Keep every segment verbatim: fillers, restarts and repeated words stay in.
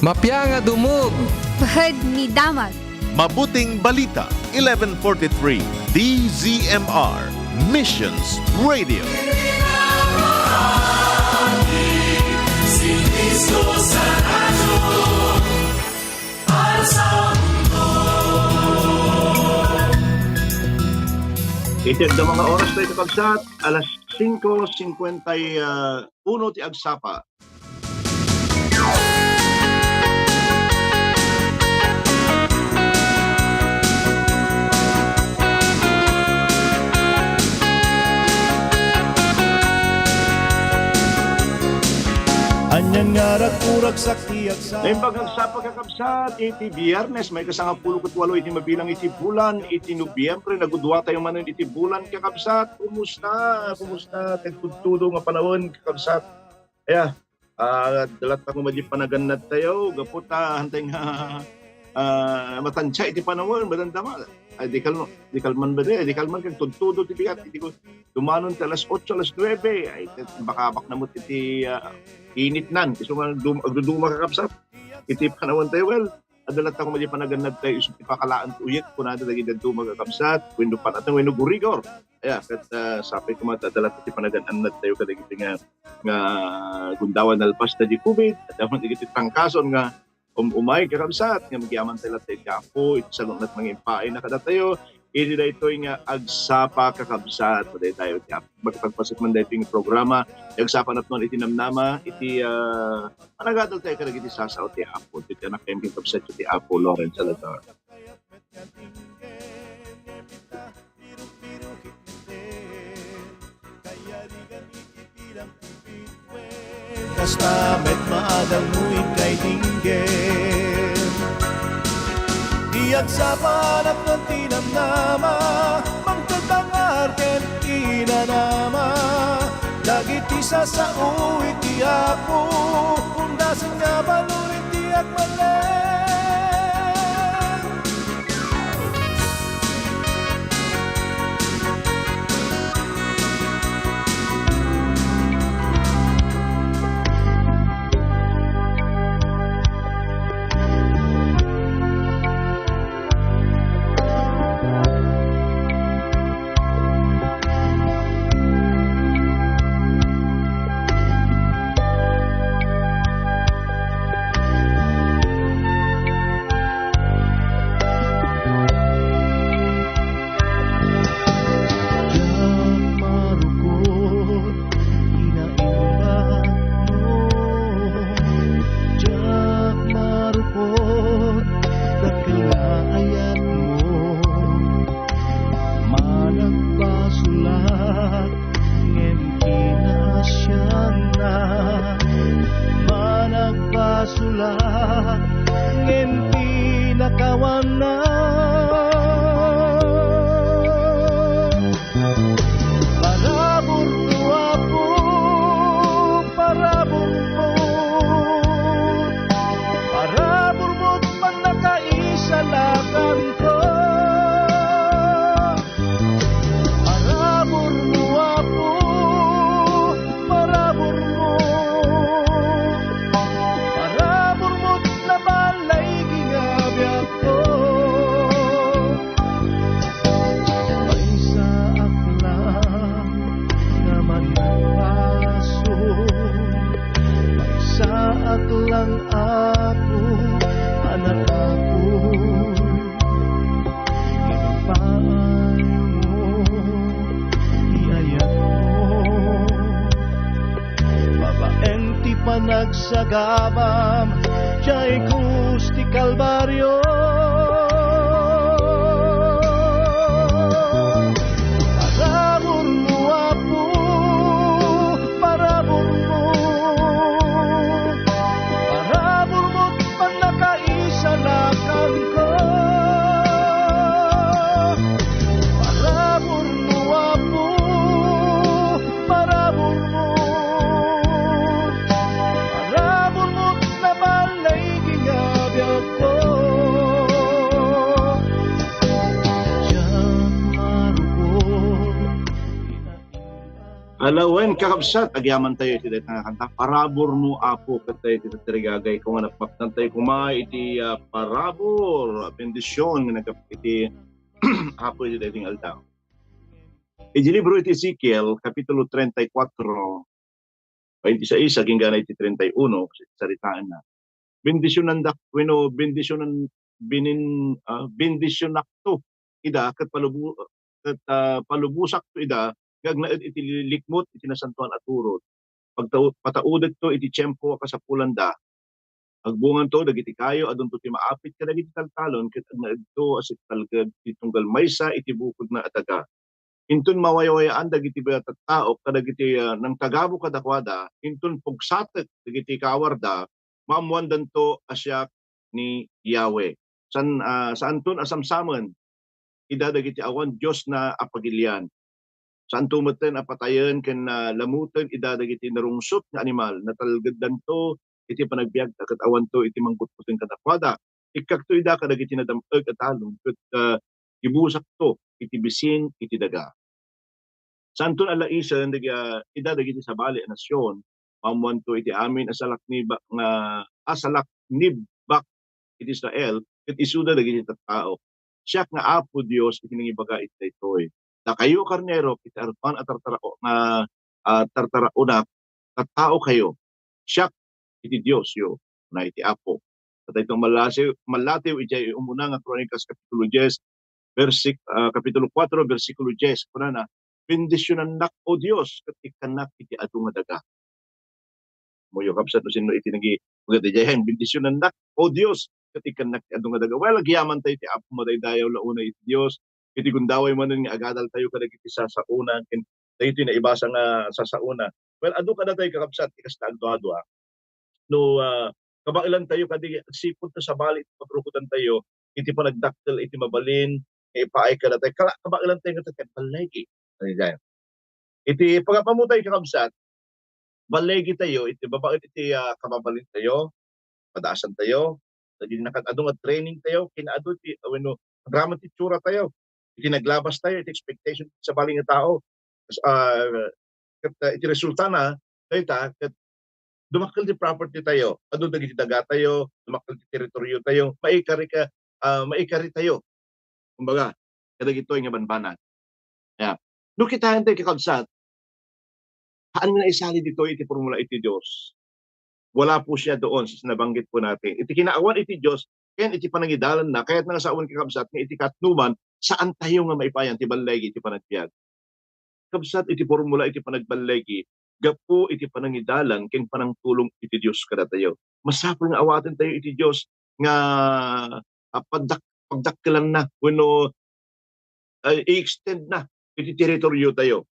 Mapia nga dumog. Bahed ni damag. Mabuting Balita, eleven forty-three, D Z M R, Missions Radio. Iti adda nga oras tayo, kakabsat, alas singko singkwenta y uno ti agsapa. Anian nga ragkuragsak ti agsapa. Naimbag nga agsapa, kakabsat, iti Biyernes, maikasangapulo ket walo iti mabilang iti bulan iti Nobyembre. Nagudua tayo manen iti bulan, kakabsat. Kumusta? Kumusta? Kagtudtudo nga panawen, kakabsat. Aya, ah, dalat ako madi panagannad tayo, gapu ta, hantay nga, ah, matansia iti panawen, madamdama. Ay, di kalma, di kalman ba di? Ay, di kalman kagtudtudo ti bigat. Iti ko, dumanon ti alas otso, alas nuebe. Ay, bakabak na mo iti, ah, init nan. Isu nga dum-, agduduma, kakabsat. Iti panawen tayo, well, adda latta koma di panagannad tayo isu ti pakalaan ti uyek, kunada dagiti dadduma, kakabsat, wenno pan-aten, wenno gurigor. Aya, ket, ah, sapay koma ta adda latta ti panagannad tayo kadagiti nga, nga gundaway nalpas ta di covid, adda man dagiti trangkason nga um-umay, kakabsat, nga agyamanen tayo latta iti Apo, iti salungat nga impaayna kadatayo, iti daytoy nga agsapa, kakabsat, daytayo ti Apo. Makipagpaset man daytoy nga programa, ti agsapa napnon iti namnama, iti, ah, panagadal tayo kadagiti sasao ti Apo, iti anak tayo, kakabsat, ti Apo Lawrence Salazar. Kasta met maadalmo inkay dinggem. Ti agsapa napnon ti namnama, mangted dangar ken inanama. Dagiti sasao iti Apo, undasen nga balor iti agmalem. Diak marukot ti naimbagmo, diak marukot dakkel nga ayatmo. Managbasolak ngem kinasianna, managbasolak ngem kinakawanna. Paraburmo, Apo, paraburmo, paraburmo, pannakaisalakanko. Paraburmo, Apo, paraburmo. Paraburmo, nabalaigi nga biagko. Maysaak lang nga managbasol. Maysaak lang, Apo, a natakoy. Ipaaymo ti ayatmo babaen ti panagsagabam diay krus ti Kalbario. Paraburmo, Apo, paraburmo. Paraburmo, pannakaisalakanko. Paraburmo, Apo, paraburmo. Paraburmo, nabalaigi nga biagko. Hello, wen, kakabsat, agyaman tayo iti dayta nga kanta, Parabur mo, Apo, ket tayo iti tatirigagay ko nga napmapnan tayo kuma iti, ah, parabur, bendision nga nagap-, iti Apo iti dayta nga aldaw. Iti libro iti Ezekiel, Kapitulo treinta y cuatro, veintiséis, agingga na iti treinta y uno, saritaenna. Bendisionandak, wenno bendisionan-, binin-, ah, bendisionakto ida, ket palubu-, ket, ah, palubosakto ida, nga agnaed iti likmot iti nasantoan a turod. Pagtau-, pataudekto iti tiempo a kasapulanda. Agbunganto dagiti kayo, adunto ti maapit kadagiti taltalon, ket agnaedto a siptalged ti tunggal maysa iti bukodna a daga. Inton mawaywayaan dagiti tattaok kadagiti, ah, nangtagabo kadakuada, inton pugsatek dagiti kawarda, maammoandanto a siak ni Yahweh. San-, ah, saanton a samsamen ida dagiti awan Diosna a pagilian. Saanto metten a patayen ken, ah, lamoten ida dagiti narungsot nga animal. Natalgeddanto iti panagbiagda ket awanto iti mangkutkuting kadakuada. Ikkakto ida kadagiti nadam-eg a talon ket, ah, ibusakto iti bisin iti daga. Saanton a laisen dagi-, ah, ida dagiti sabali a nasion, maammoanto iti amin a salaknibak nga, a salaknibak iti Israel, ket isuda dagiti tattao. Siak nga Apo Dios iti nangibaga iti daytoy. Dakayo, karnerok, iti arpan a tartarao-, nga, ah, tartaraonak, tattaokayo. Siak iti Diosyo, kuna iti Apo. Ket daytoy mallasiw-, mallatiw idiay umuna nga Kronikas Kapitulo dies, bersik-, ah, Kapitulo kuatro, bersikulo dies. Kunana, "Bendisionannak, O Dios, ket ikkannak iti adu nga daga." Moyo, kabsat, no sinno iti nagi-, magad idiay, "Bendisionannak, O Dios, ket ikkannak iti adu nga daga." Well, agyaman tayo iti Apo, madaydayaw la unay iti Dios. Iti gundaway manen nga agadal tayo kadagiti sasaona, ken daytoy naibasa nga sasaona. Well, adu kadatayo, kakabsat, ti kasta agduadua. No, ah, kabaelan tayo kadi agsipud ta sabali iti pagrukodan tayo iti panagdakkel iti mabalin nga ipaay kadatayo. Kala-, kabaelan tayo nga tattao, ballegi. Iti pagapamutay, kakabsat, ballegi tayo iti babaen iti, ah, kababalin tayo, padaasan tayo, dagiti nakad-adu nga training tayo, kinaadu ti, wenno, agraman ti itsura tayo, iti naglabas tayo, iti expectation ti sabali nga tao. Kas-, ah, ket, ah, iti resultana, dayta, ket dumakkel ti property tayo, adu dagiti daga tayo, dumakkel ti teritoryo tayo, maikari ka, ah, maikari tayo. Kumbaga, kadagitoy nga banbanag. Ya. No kitaen tayo, kakabsat, haan nga naisali ditoy iti formula iti Dios. Wala po siya doon sa nabanggit po natin. Iti kinaawan iti Dios, ken iti panangidalanna, kayatna nga sawen, kakabsat, nga iti katnuman, saan tayo nga maipayan ti ballegi iti panagbiag. Kabsat, iti formula iti panagballegi, gapu iti panangidalan ken panangtulong iti Dios kadatayo. Masapul nga awaten tayo iti Dios nga, ah, pagdak-, pagdakkelanna wenno, ah, i-extend na iti teritoryo tayo.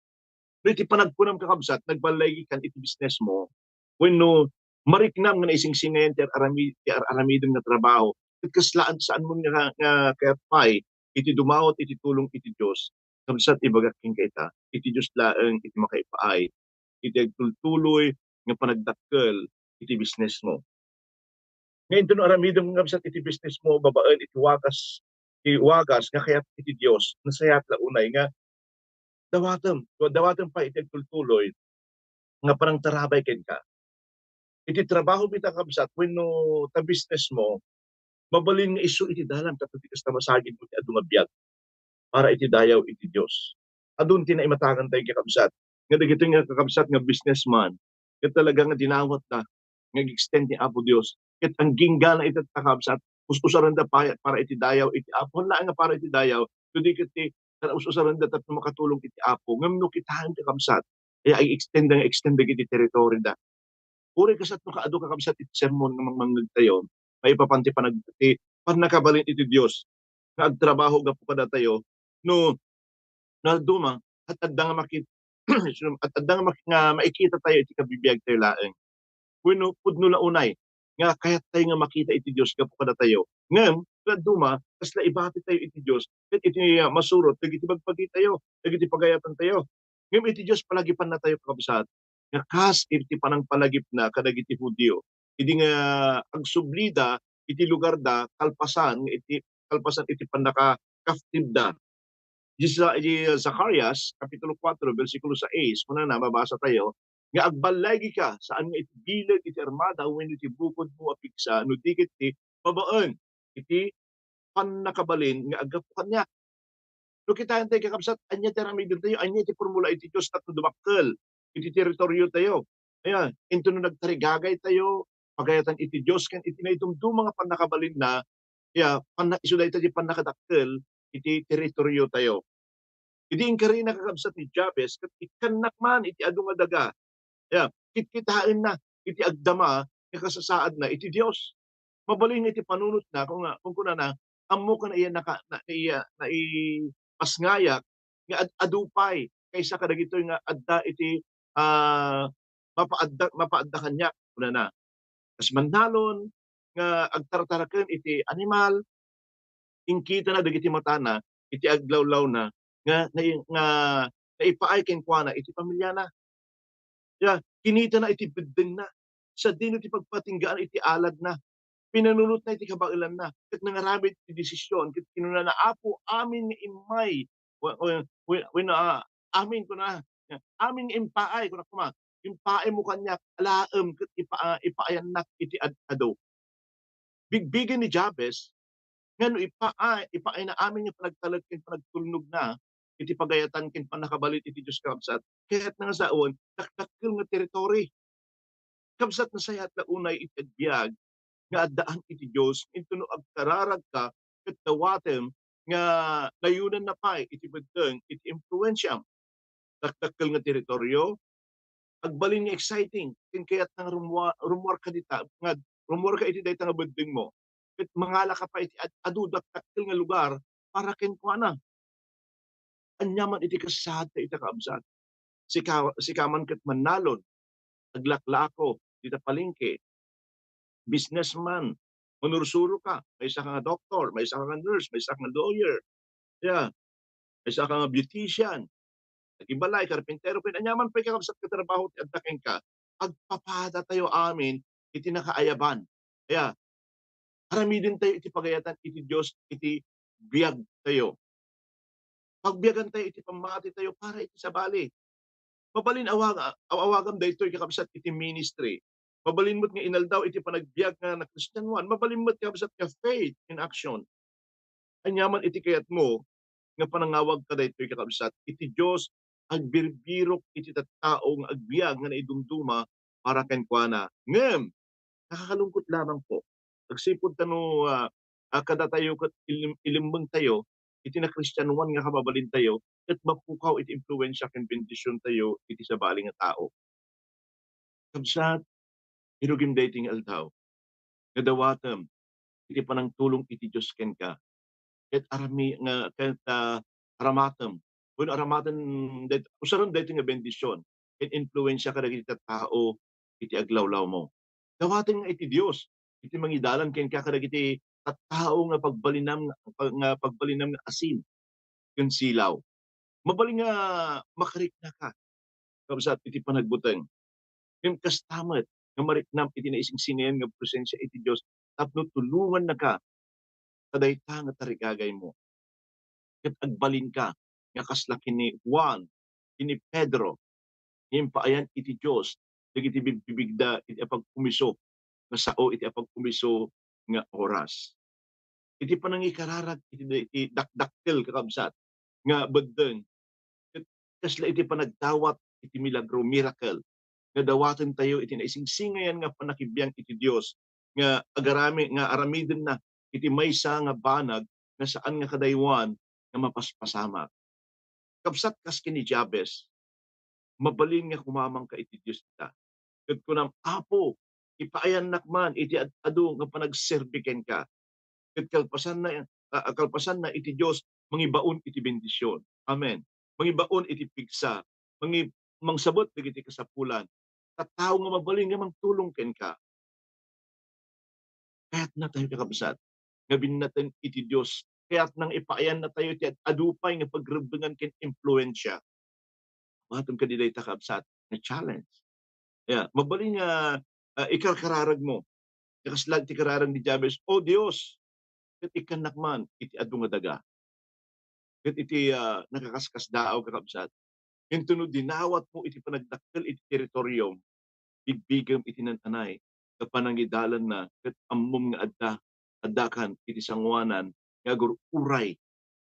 No iti panagkunam, kakabsat, nagballegi kan iti business mo, wenno mariknam nga naisingsingayan ti ar-arami-, ti ar-aramidem nga trabaho, ket kasla, saan mo nga, nga kayat pay iti dumawat iti tulong iti Dios. Kabsat, ibagak kenka ita, iti Dios laeng iti makaipaay iti agtultuloy nga panagdakkel iti business mo. Nga inton aramidem, kakabsat, iti business mo babaen iti wagas, ti wagas nga kayat iti Dios, nasayaat la unay nga dawatem, dawatem pay iti agtultuloy nga panangtarabay kenka. Iti trabaho mi, kakabsat, wenno ta business mo, mabalin nga isu iti dalan tapno di kasta masagid mo ti adu nga biag para iti dayaw iti Dios. Adun ti naimatangan tayo, kakabsat, nga dagitoy nga, kakabsat, nga businessman, ket talaga nga dinawatda nga ag-extend ni Apo Dios. Ket agingga na iti, kakabsat, us-usarenda pay para iti dayaw iti Apo. Haan laeng nga para iti dayaw, kundi ket ti, us-usarenda tapno makatulong iti Apo. Ngem no kitaen, kakabsat, ay, ag-extend nga extend dagiti teritorida. Uray kasat no kaadu, kakabsat, iti sermon nga mangmangngeg tayo, maipapan ti panag-, ti pannakabalin iti Dios nga agtrabaho gapu kadatayo, no, no duma, at adda nga makit-, at adda nga mak-, nga maikita tayo iti kabibiag tayo laeng. Wenno, pudno la unay nga kayat tayo nga makita iti Dios gapu kadatayo. Ngem, no duma, kasla ibati tayo iti Dios, ket iti, ah, masurot dagiti bagbagi tayo, dagiti pagayatan tayo. Ngem iti Dios, palagipanna tayo, kakabsat, nga kas iti panangpalagipna kadagiti Judio, idi nga agsublida iti lugarda kalpasan nga iti, kalpasan iti pannaka-captiveda. Iti Sa-, iti Zacarias, Kapitulo kuatro, bersikulo sais, kunana, mabasa tayo, nga, "Agballegika, saan nga iti bileg iti armada wenno iti bukodmo a pigsa, no di ket ti babaen iti pannakabalin nga aggapu kaniak." No, kitaentayo, kakabsat, ania ti aramidentayo, ania ti formula iti Dios tapno dumakkel iti teritoriotayo. Ayan, intono nagtarigagaytayo, pagayatan iti Dios ken iti naidumduma nga pannakabalinna, ya, panna-, isu dayta ti pannakadakkel iti teritoriotayo. Idi inkarina, kakabsat, ni Jabez, ket ikkannak man iti adu nga daga, ya, kitkitaenna iti agdama nga kasasaadna iti Dios. Mabalin nga iti panunotna, kun nga, kun kunana, "Ammok nga naiya-, naka-, na-, naiya-, naipasngayak nga ad-adu pay kaysa kadagitoy nga adda iti, ah, mapaadda, mapaadda kaniak," kunana. Kas mannalon nga agtartaraken iti animal, inkitana dagiti matana iti aglawlawna nga nai-, nga naipaay kenkuana iti pamiliana. Ya, kinitana iti beddengna, sadino ti pagpatinggaan iti aladna. Pinanunotna iti kabaelanna, ket nangaramid ti desisyon, ket kinunana, "Apo, amin nga immay, we-, we-, we-, wenno, ah, amin," kuna, "amin nga impaay," kuna koma, "impaaymo kaniak, alaem ket ipa-, ipaayannak iti ad-adu." Bigbigen ni Jabez nga no ipaay, ipaayna amin nga panagtalek ken panagtulnogna iti pagayatan ken pannakabalin iti Dios, kakabsat, kayatna nga sawen dakdakkel nga territory. Kabsat, nasayaat la unay iti agbiag nga addaan iti Dios, intono agkararagka ket dawatem nga nayunanna pay iti beddeng iti impluensiam. Dakdakkel nga teritorio, agbalin nga exciting, ken kayatna nga rumua-, rumuarka dita, nga rumuarka iti dayta nga beddengmo, ket mangalaka pay iti ad-, adu dakdakkel nga lugar para kenkuana. Ania man iti kasasaadta ita, kakabsat? Sika-, sika man ket mannalon, aglaklako dita palengke, businessman, manursuro ka, maysa ka nga doktor, maysa ka nga nurse, maysa ka nga lawyer, ya, maysa ka nga beautician, nagibalay, karpintero, ken ania man pay, kakabsat, nga trabaho ti adda kenka, agpapadatayo amin iti nakaayaban. Ya, aramidentayo iti pagayatan iti Dios iti biagtayo. Pagbiagantayo iti pammatitayo para iti sabali. Mabalin awaga-, aw-, awagam daytoy, kakabsat, iti ministry. Mabalin met nga inaldaw iti panagbiag nga nakristianoan. Mabalin met, kakabsat, nga faith in action. Ania man iti kayatmo nga panangawagka daytoy, kakabsat, iti Dios agbirbirok iti tattao nga agbiag nga naidumduma para kenkuana. Ngem, nakakalungkot lamang po. Agsipud ta no, ah, ah, kadatayo ket ilim-, ilimmengtayo iti nakristianoan nga kamabalintayo, ket mapukaw iti impluensia ken bendisiontayo iti sabali nga tao. Kabsat, irugim daytoy nga aldaw nga dawatem iti panangtulong iti Dios kenka. Ket arami-, nga, ket, ah, aramatem, wenno aramaten dayt-, usaren daytoy nga bendision ken impluensia kadagiti tattao iti aglawlawmo. Dawaten nga iti Dios iti mangidalan kenka kadagiti tattao nga pagbalinam, nga pagbalinam nga asin ken silaw. Mabalin nga makariknaka, kabsat, iti panagbuteng. Ngem kasta met nga mariknam iti naisingsingayan nga presensia iti Dios tapno tulongannaka ta dayta nga tarigagaymo. Ket agbalinka nga kasla ken ni Juan, ken ni Pedro, nga impaayan iti Dios dagiti bigbibigda iti apagkumiso nga sao iti apagkumiso nga oras. Iti panangikararag iti, iti dakdakkel, kakabsat, nga beddeng, ket kasla iti panagdawat iti milagro, miracle, nga dawatentayo iti naisingsingayan nga pannakibiang iti Dios nga agarami-, nga aramidenna iti maysa nga banag nga saan nga kadaywan nga mapaspasamak. Kabsat, kas ken ni Jabez, mabalin nga kumamangka iti Dios ita. Ket kunam, "Apo, ipaayannak man iti ad-adu nga panagserbi kenka." Ket kalpasanna, ah, kalpasanna iti Dios, mangibaon iti bendision. Amen. Mangibaon iti pigsa, mangi-, mangsabet dagiti kasapulan. Tattao nga mabalin nga mangtulong kenka. Kayatnatayo, kakabsat, nga binnaten iti Dios. Kayatna nga ipaayannatayo ti ad-, adu pay nga pagrebbengan ken impluensia. Awatem kadi dayta, kabsat, nga challenge. Ya, mabalin nga, ah, ikarkararagmo. Nga kasla ti kararag ni Jabez, "O Dios, ket ikkannak man iti adu nga daga." ket iti, ah, nakakaskasdaaw, kakabsat. Intono dinawatmo iti panagdakkel iti teritoriom, bigbigem iti nan-anay nga panangidalanna, ket ammom nga adda, addakan iti sangoanan nga agur-uray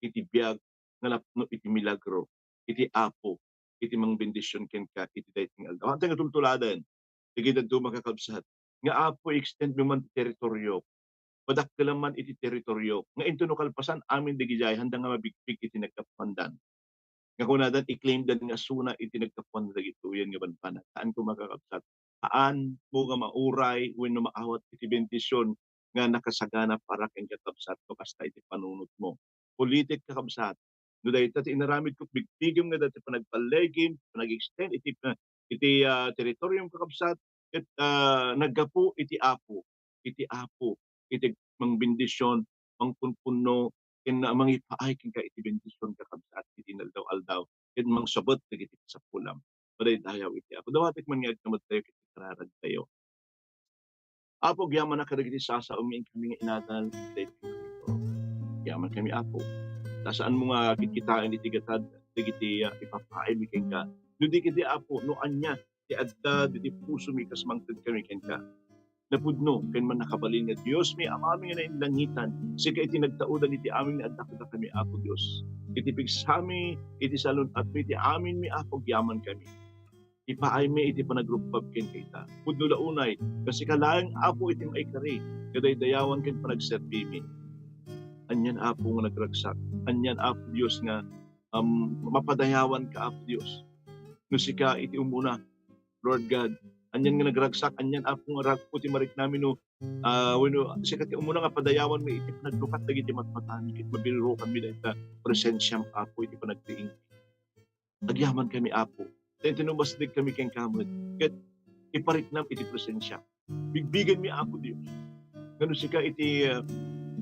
iti biag nga napno iti milagro iti Apo, iti mangbendision kenka iti daytoy nga aldaw. Haantayo nga tultuladen dagiti dadduma, kakabsat, nga Apo, i-extend mo man ti teritorio, padakkelam man iti teritorio, nga intono kalpasan amin dagidiay, haanda nga mabigbig iti naggapuandan. Nga kunadan, i-claim dan nga asuna iti naggapuan dagitoyen nga banbanag. Haan koma, kakabsat. Haanmo nga mauray wenno maawat iti bendision nga nakasagana para ken kakabsat no kasta iti panunotmo. Ulitek, kakabsat, no dayta ti inaramidko, bigbigem nga dayta panagballigim, panag-extend iti, iti, ah, teritoriom, kakabsat, ket, ah, naggapu iti Apo, iti Apo, iti mangbendision, mangpunpunno, ken mangipaay kenka iti bendision, kakabsat, iti inaldaw-aldaw, ken mangsabet dagiti kasapulam. Madaydayaw iti Apo. Dawatek man nga agtamedtayo iti kararagtayo. Apo, agyamanak kadagiti sasaom nga inkami nga inadal iti daytoy nga aldaw. Agyamankami, Apo. Ta saanmo nga kitkitaen iti gatad dagiti, ah, ipapaaymi kenka. No di ketdi, Apo, no ania ti adda ditoy pusomi kas mangtedkami kenka. Napudno ken mannakabalin nga Diosmi, Amami nga nainlangitan, sika iti nagtaudan iti amin nga adda kadakami, Apo Dios. Iti pigsami, iti salun-atmi, iti aminmi, Apo, agyamankami. Ipaaymi iti panagrubbab kenka ita. Pudno la unay, nga sika laeng, Apo, iti maikari, kadaydayawan ken panagserbimi. Anian, Apo, nga nagragsak. Anian, Apo Dios, nga, um, mapadayawanka, Apo Dios. No sika iti umuna, Lord God, anian nga nagragsak, anian, Apo, nga ragpo ti mariknami, no, ah, wenno sika ti umuna nga padayawanmi iti panaglukat dagiti matmatami, ket mabirurokanmi dayta presensiam, Apo, iti panagriing. Agyamankami, Apo. Ta inton no masdegkami kenka met, ket ipariknam iti presensiam. Bigbigenmi, Apo Dios, nga no sika iti, ah,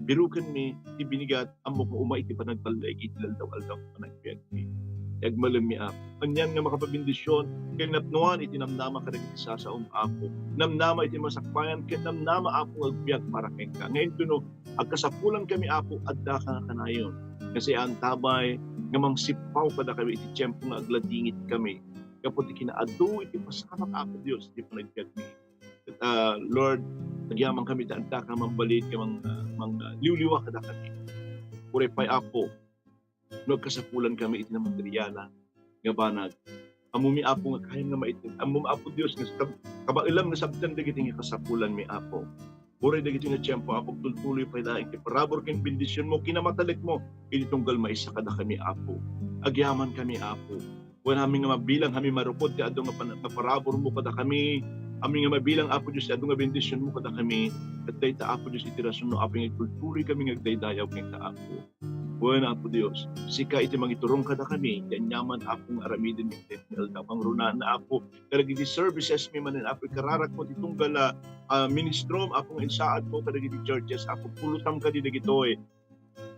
birukenmi ti binigat, ammok nga umay iti panagballeg iti aldaw-aldaw nga panagbiagmi. Ti agmalemmi, Apo. Anian nga makapabendision ken napnuan iti namnama kadagiti sasaom, Apo. Namnama iti masakbayan ken namnama, Apo, nga agbiag para kenka. Nga inton no agkasapulankami, Apo, addaka nga kanayon nga siantabay nga mangsippaw kadakami iti tiempo nga agladingitkami gapu ti kinaadu iti pasamak, Apo Dios, iti panagbiagmi. Ket, ah, Lord, agyamankami ta addaka mambalin nga mang-, ah, mang-, ah, liwliwa kadakami. Uray pay, Apo, no agkasapulankami iti namateriala nga banag. Ammomi, Apo, nga kayam nga maited. Ammomi, Apo Dios, nga kab-, kabaelam nga sabten dagiti nga kasapulanmi, Apo. Uray dagiti nga tiempo, Apo, tultuloy pay laeng ti parabur ken bendisionmo, kinamatalekmo, iti tunggal maysa kadakami, Apo. Agyamankami, Apo. Wen amin nga mabilang, amin marukod ti adu nga pan-, nga paraburmo kadakami, amin nga mabilang, Apo Dios, ti adu nga bendisionmo kadakami, ket dayta, Apo Dios, iti rason no apay nga agtultuloykami nga agdaydayaw kenka, Apo. Wen, Apo Dios, sika iti mangiturong kadakami, ti aniaman, Apo, nga aramiden iti aldaw. Pangrunaan, Apo, kadagiti services mi manen, Apo, ikararakmo ti tunggal a, ah, ministrom, Apo, nga insaadmo kadagiti churches, Apo, pulotam kadi dagitoy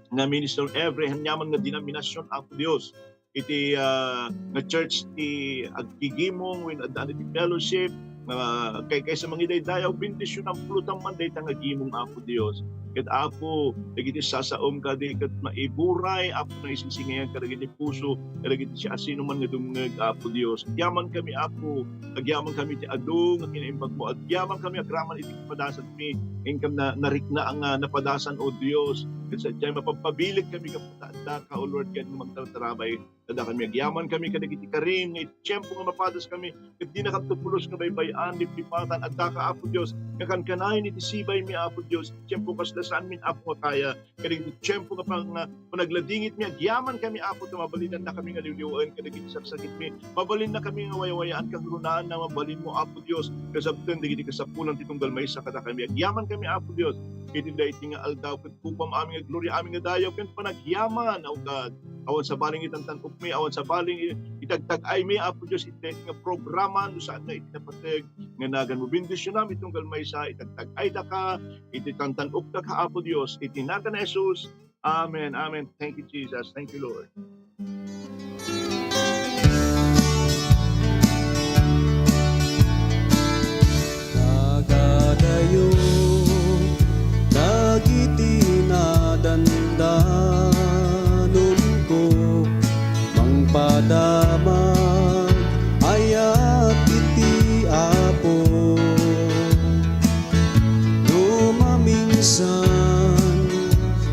nga ministrom, every aniaman nga denominasyon, Apo Dios, iti, ah, nga church ti aggigimong wenno adda ti fellowship, nga kay, kaysa mangidaydayaw, bendisionam, pulotam man dayta nga gimong, Apo Dios. Ket, Apo, dagiti sasaom kadi ket maiburay, Apo, nga isisingayan kadagiti puso kadagiti siasinoman nga dumngeg, Apo Dios. Agyamankami, Apo, agyamankami ti adu nga kinaimbagmo. Agyamankami agraman iti kapadasanmi, inkam na, narikna nga napadasan, O Dios. Ket sadiay, mapagpabilikkami gapu ta addaka, O Lord God, nga mangtartarabay kadakami. Agyamankami kadagiti karim nga iti tiempo nga mapadaskami, ket dinakam pulos nga baybay-an, liplipatan. Addaka, Apo Dios, nga kankanayon iti sibaymi, Apo Dios. Tiempo kasla saanmin, Apo, nga kaya. Kadagiti tiempo nga pang-, nga panagladingitmi, agyamankami, Apo, ta mabalinannakami nga liwliwaen kadagiti sarsakitmi. Mabalinnakami nga waywayaan, kangrunaan na mabalinmo, Apo Dios, kasabten dagiti kasapulan ti tunggal maysa kadakami. Agyamankami, Apo Dios, iti daytoy nga aldaw, ket upam amin nga gloria, amin nga dayaw, ken panagyaman, O God. Awan sabali nga itantan-okmi, awan sabali nga itagtag-aymi, Apo Dios, iti daytoy nga programa, no saan nga iti napateg nga naganmo. Bendisionam iti tunggal maysa, itagtag-aydaka iti tantan-okdaka, Apo Dios, iti nagan ni Jesus. Amen, amen. Thank you, Jesus. Thank you, Lord. Nagadayo dagiti nadandanomko. Padamag ayat iti Apo. No maminsan,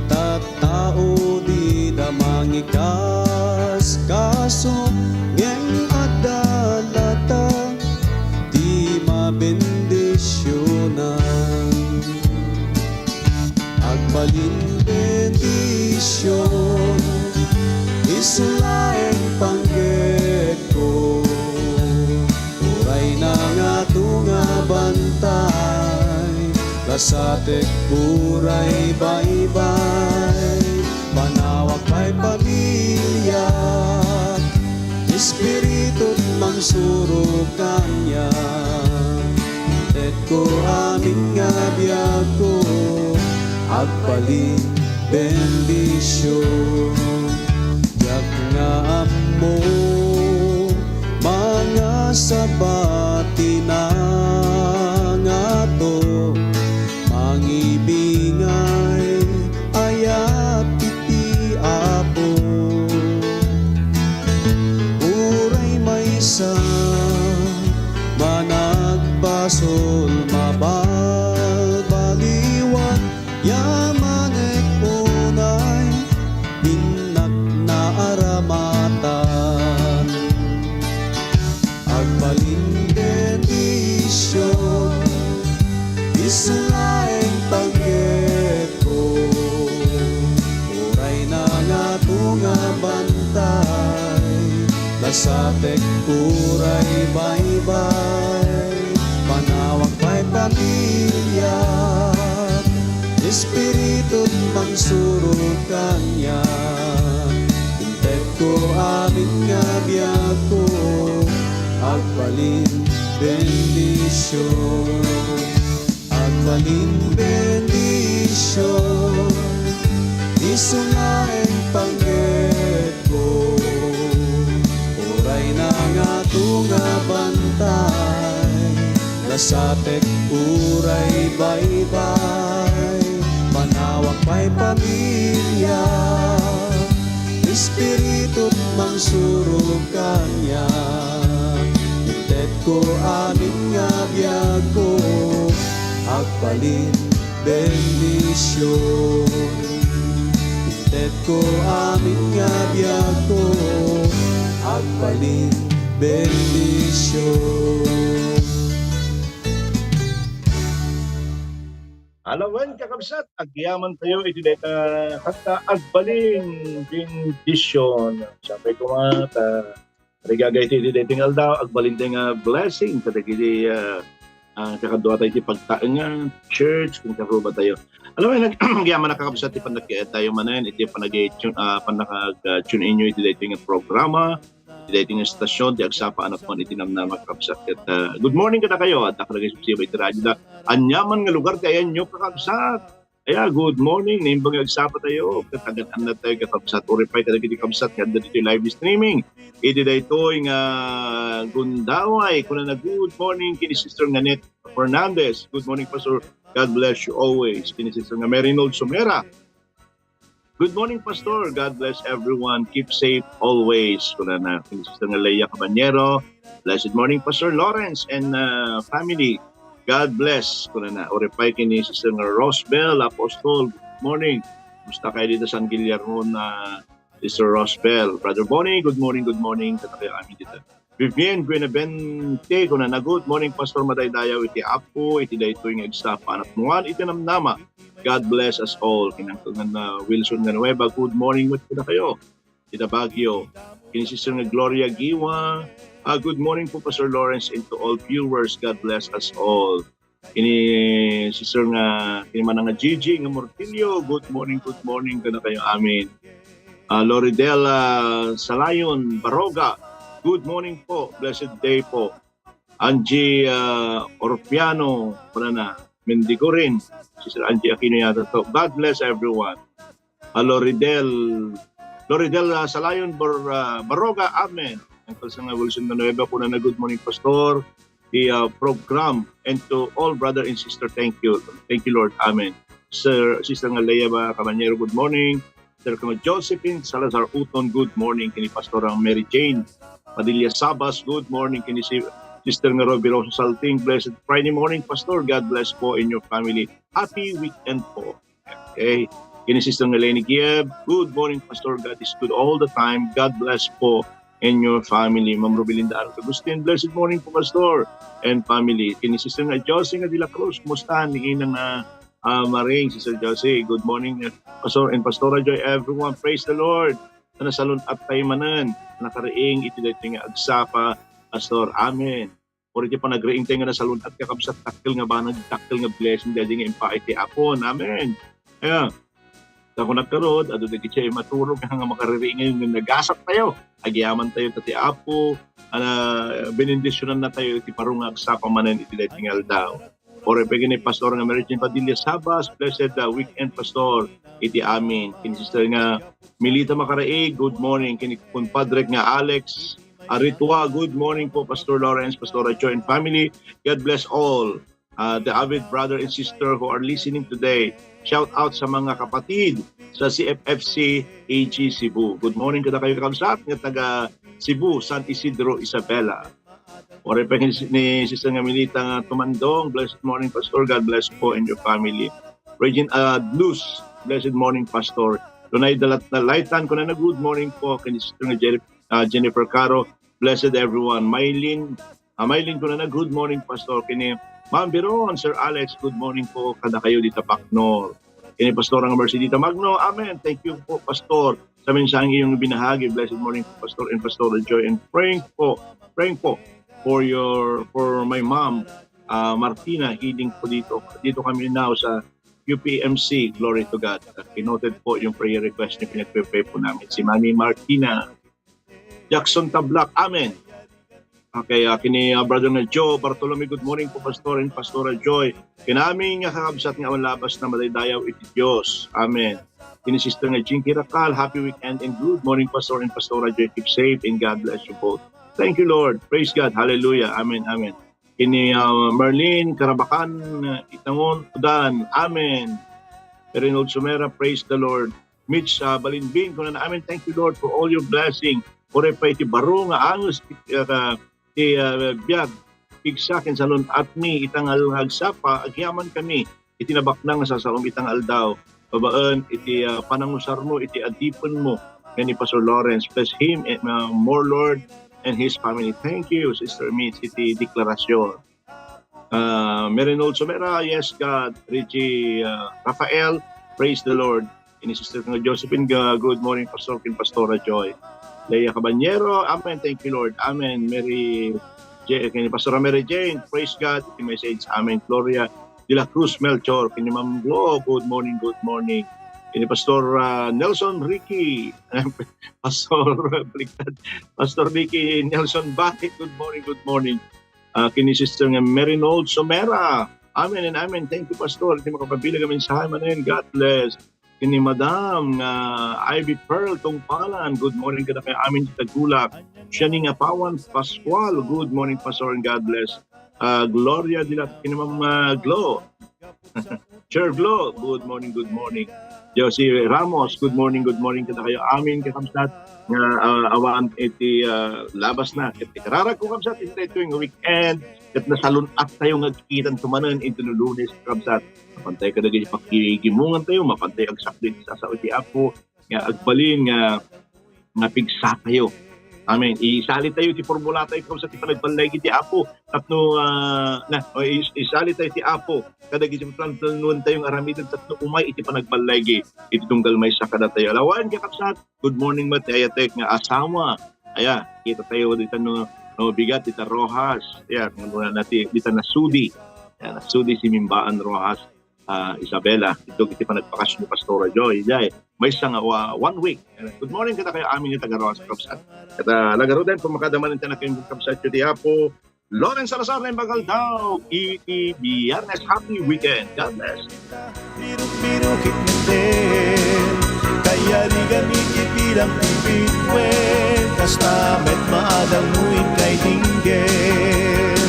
tattao dida mangikaskaso, ngem adda latta ti mabendisionan. Agbalin bendision, isu laeng panggepko. Uray nangato nga bantay, lasatek uray baybay. Panawak pay pamiliak, Espiritu mangsurog kaniak. Intetko amin nga biagko, agbalin bendision. Diak nga ammo, mangasaba ti nangato, mangibingay ayat iti Apo. Uray maysa, managbasol, mabalbaliwan, yamanek unay, innak naaramatan. Agbalin bendision, isu laeng panggepko. Uray nangato nga bantay, lasatek uray baybay. Panawak pay pamiliak, Espiritu mangsurog kaniak. Intetko amin nga biagko, agbalin bendision. Agbalin bendision, isu laeng panggepko. Uray nangato nga bantay, lasatek uray baybay. Panawak pay pamiliak, Espiritu mangsurog kaniak. Intetko amin nga biagko, agbalin bendision. Intetko amin nga biagko, agbalin bendision. Alawen, kakabsat, agyaman tayo iti dayta kanta, Agbalin Bendision. Siyempre, kuma, ta, rigaga iti, iti dayta nga aldaw, agbalin tayo nga blessing kadagiti, ah, ah, kakaduatayo iti pagtaengan, church, ken karuba tayo. Alawen, agyaman a kakabsat ti panagkayat tayo manen iti panagi-, ah, panakag-, ah, tune inyo iti dayta nga programa. Iti daytoy nga istasyon, ti Agsapa a Napno iti Namnama, kakabsat. Ket, ah, good morning kadakayo, adda kadagiti sumsibay iti radioda. Aniaman nga lugar ti ayanyo, kakabsat. Aya, good morning. Naimbag nga agsapa tayo. Ket agad-annad tayo, kakabsat. Uripay kadagiti kabsat nga adda ditoy live streaming. Iti daytoy nga gundaway, kunana, "Good morning," ken ni Sister Nanette Fernandez. "Good morning, Pastor. God bless you always." Ken ni Sister nga Mary Nold Sumera. "Good morning, Pastor. God bless everyone. Keep safe always." Kunana, ken ni Sister nga Leia Caballero. "Blessed morning, Pastor Lawrence and, uh, family. God bless." Kunana, uripay ken ni Sister nga Rosbel Apostol. "Good morning. Kumusta kayo dito San Guillermo na, Sister Rosbel?" Brother Bonnie, "Good morning, good morning." Kadakayo amin dita. Vivian Buenavente, kunana, "Good morning, Pastor. Madaydayaw iti Apo iti daytoy nga Agsapa a Napnuan iti Namnama. God bless us all." Ken ni Uncle nga, ah, Wilson Villanueva, "Good morning met kadakayo ita Baguio." Ken ni Sister nga Gloria Giwa, ah, "Good morning po, Pastor Lawrence, and to all viewers. God bless us all." Ken ni Sister nga, ken ni Manang nga Gigi nga Mortillo, "Good morning, good morning kadakayo amin." Ah, Loridel, ah, Salayon Baroga, "Good morning po, blessed day po." Angie, ah, Orpiano, wala na, Mendigurin, Sister Angie Aquino yata to. God bless everyone. Ah, Loridel, Loridel, ah, Salayon Bar-, ah, Baroga, amen. Uncle Sanga Wilson Villanueva, kunana, "Good morning, Pastor." The, ah, program, and to all brother and sister, thank you. Thank you, Lord. Amen. Sir, Sister nga Lea Ba Caballero, good morning. Sister nga Josephine Salazar Uton, good morning. Kenni Pastor nga Mary Jane Padilla Sabas, good morning. Kenni si Sister nga Ruby Rosa Salting, blessed Friday morning, Pastor. God bless po in your family. Happy weekend po. Okay. Kenni Sister nga Leni Gieb, good morning, Pastor. God is good all the time. God bless po in your family. Ma'am Robelinda Arca Agustin, blessed morning po, Pastor and family. Kenni Sister nga Josie nga de la Cruz, kumusta ni Inang, ah, ah, Maring, Sister Josie? Good morning, eh, Pastor and Pastora Joy, everyone. Praise the Lord. Nasalun-at tayo manen. Nakariing iti daytoy nga agsapa, Pastor. Amen. Or iti panagriing tayo nga nasalun-at, kakabsat, dakkel nga banag, dakkel nga blessing daydi nga impaay ti Apo. Amen. Aya, ta kunak ngarud, adu dagiti imaturog nga makaririing nga nagasat tayo. Agyaman tayo ta ti Apo, ah, benendisyonanna tayo iti baro nga agsapa manen iti daytoy nga aldaw. Or ipigin ni Pastor nga Mary Jane Padilla Sabas, blessed, ah, weekend, Pastor, iti amin. Kenni Sister nga Milita Makaraig, good morning. Kenni kumpadrek nga Alex Aritua, good morning po, Pastor Lawrence, Pastor Joy, and family. God bless all. Uh, the avid brother and sister who are listening today. Shout out sa mga kapatid sa C F F C A G Cebu. Good morning kadakayo, kakabsat, nga taga Cebu, San Isidro, Isabela. Or ipigin ni Sister nga Milita nga Tumandong, blessed morning, Pastor. God bless po and your family. Regine, uh, Luz, blessed morning, Pastor. Lunay Dalat-, Dalaitan, kunana, good morning po. Kenni Sister nga Jennifer, uh, Jennifer Caro, blessed everyone. Mylene, uh, Mylene, kunana, good morning, Pastor. Kenni Ma'am Biron, Sir Alex, good morning po kadakayo dita Bacnor. Kenni Pastor nga Mercedita Magno, amen. Thank you po, Pastor, sa mensaheng iyong binahagi. Blessed morning, Pastor and Pastora Joy. And praying po, praying po for your, for my mom, uh, Martina, healing po dito. Dito kami now sa U P M C, glory to God. Uh, kinoted po yung prayer request niyo, pinagpe-pray po namin. Si Mami Martina Jackson Tablak, amen. Okay, uh, kenni, uh, Brother nga Joe Bartolome, good morning po, Pastor and Pastora Joy. Kenni amin nga kakabsat nga awan labas na madaydayaw iti Dios. Amen. Kenni Sister nga Jinky Racal, happy weekend and good morning, Pastor and Pastora Joy. Keep safe and God bless you both. Thank you, Lord. Praise God. Hallelujah. Amen. Amen. Kenni, uh, Marlene Carabacan, uh, Itangon, Udan. Amen. Reynold Sumera, praise the Lord. Mitch, uh, Balinbin, kunana, amen. Thank you, Lord, for all your blessing. Uray pay iti baro nga anges ti, uh, ti, uh, biag. Pigsa ken salun-atmi ita nga agsapa, agyamankami iti nabaknang nga sasaom ita nga aldaw, babaen iti, ah, panangusarmo iti adipenmo ken ni Pastor Lawrence. Bless him, eh, uh, more, Lord, and his family. Thank you, Sister Mitch, iti deklarasyon. Ah, Merinol Somera, yes, God. Richie, ah, Rafael, praise the Lord. Ini Sister nga Josephine, ga-, good morning, Pastor, ken Pastora Joy. Leia Caballero, amen. Thank you, Lord. Amen. Mary J-, ken Pastora Mary Jane, praise God. Iti message, amen. Gloria de la Cruz Melchor, ken ni Ma'am Glo, good morning, good morning. Ken ni Pastor, ah, Nelson Ricky, Pastor, baliktad. Pastor Ricky Nelson Bakit, good morning, good morning. Ah, ken ni Sister nga Merinol Somera, amen and amen. Thank you, Pastor. Iti makapabileg a mensahe manen. God bless. Ken ni Madam nga Ivy Pearl Tungpalan, good morning kadakayo amin ti Tagulak. Siani nga Pawan Pascual, good morning, Pastor, and God bless. Ah, Gloria de la, ken ni Ma'am, ah, Glo. Sir Glo, good morning, good morning. Josie Ramos, good morning, good morning kadakayo amin, kakabsat, nga, ah, awan iti, ah, labas na. Ket ikararag ko, kabsat, iti daytoy nga weekend, ket nasalun-at tayo nga agkikitan tumanen iti no Lunes, kabsat. Mapantay kadagiti pakigimungan tayo, mapantay agsakbay iti sao ti Apo, nga agbalin nga, nga pigsa tayo. Amen. Isali tayo ti formula tayo, kabsat, ti panagballaigi ti Apo. Tapno, ah, na, o, is-, isali tayo ti Apo. Kadagiti planuan tayo nga aramiden tapno umay iti panagballaigi. Iti tunggal maysa kadatayo. Alawan, kakabsat, good morning met ti ayatek nga asawa. Aya, kita tayo dita no, no bigat, dita Rojas. Aya, no, na, nati, dita nasudi. Aya, nasudi si Mimbaan Rojas, ah, Isabela. Ito iti panagpakasyon ni Pastora Joy. Jay, maysa nga wa-, one week. Aya, good morning kadakayo amin nga taga Rojas, kabsat. Ket, ah, lagaruden, pumakaada manen ti anak ken kabsat ti Apo. Lawrence Salazar na imbag aldaw iti Biyernes. Happy weekend. God bless. Biruk-birukit ngaruden, kayarigan iti bilang ti bituen, kasta met maadalmo inkay dinggen.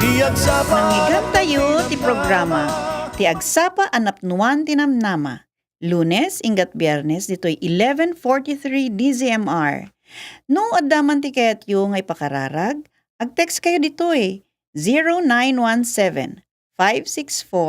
Ti agsapa. Nangyigan tayo ti programa, Ti Agsapa a Napnuan ti Namnama. Lunes, inggat Biyernes, ditoy eleven forty-three D Z M R. No adda man ti kayatyo nga ipakararag, ag-text kayo ditoy, zero nine one seven, five six four,